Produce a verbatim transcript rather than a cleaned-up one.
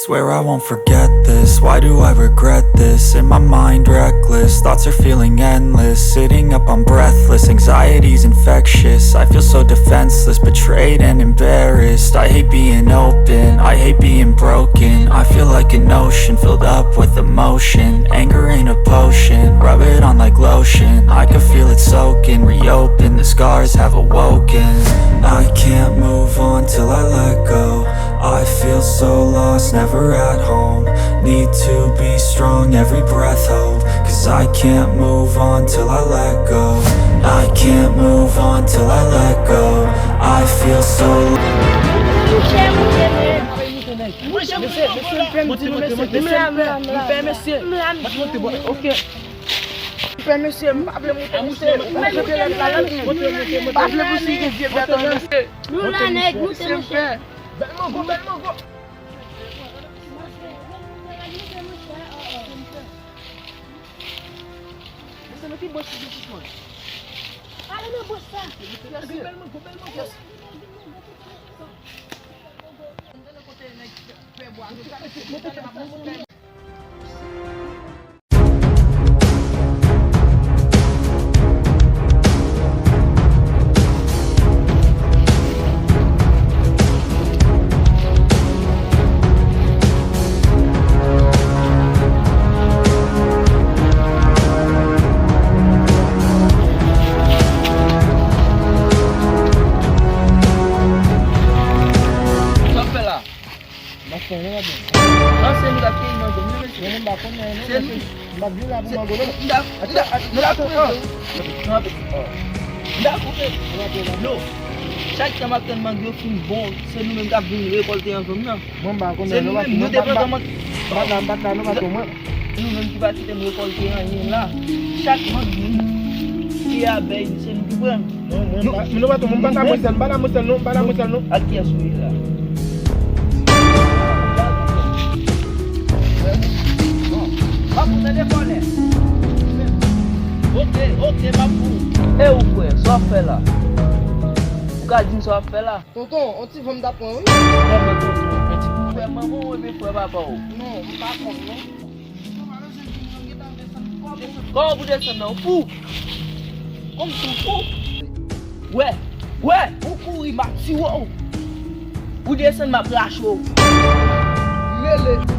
Swear I won't forget this. Why do I regret this? In my mind, reckless. Thoughts are feeling endless. Sitting up, I'm breathless. Anxiety's infectious. I feel so defenseless, betrayed and embarrassed. I hate being open. I hate being broken. I feel like an ocean filled up with emotion. Anger ain't a potion. Rub it on like lotion. I can feel it soaking. Reopen. The scars have awoken. I can't move on till I let go. I feel so lost, never at home. Need to be strong, every breath hope. Cause I can't move on till I let go. I can't move on till I let go. I feel so Mesye, mesye, m fè mesye. M fè mesye. Ok. M fè mesye, m pa vle moute mesye. M pa vle lèm la. M pa vle pou si gen vye bèt an mesye. Nou la nèg, moute mesye. Bèl mango, bèl mango. Mesye, mete bòs sou bouch mwen. Ale nan bòs sa. Bèl mango, bèl mango. Sa w ap fè la? M ap fè anyen, papi. Sa se nou k ap keyi mango, m nan mesye. Non, m pa konnen, non, mesye. M pa vin la pou mango, non. M ta, m ta, m ta koupe. M ta koupe. Yo, chak tan m ap tann mango yo fin bon, se nou menm k ap vin rekòlte ansanm nan. Mwen, m pa konnen, non, papi. Se nou menm, nou te pran kòman. M pa t la, m pa t la, non, papi, mwen. Nou menm ki pa kite m rekòlte anyen la. Chak mango ki abèy, se nou ki pran. Non, mwen, m pa, non, papi, mwen, m pa damou sèl, m pa damou sèl, non, m pa damou sèl, non. Ak kiyès ou ye la? Mwen, m ap ou tande vòlè. Ok, ok, m ap ou. E ou frè, sa w ap fè la? Ou ka di m sa w ap fè la? Tonton, on ti van m ta pran, wi. Kòman tonton? On ti frè manman w oubyen frè papa w? Non, m pa konn, non. Kòman pou desann nan? Ou fou? Kòm si w fou? Wè, wè, ou kouri, m ap tiye w. Ou desann, m ap rache w. Rele.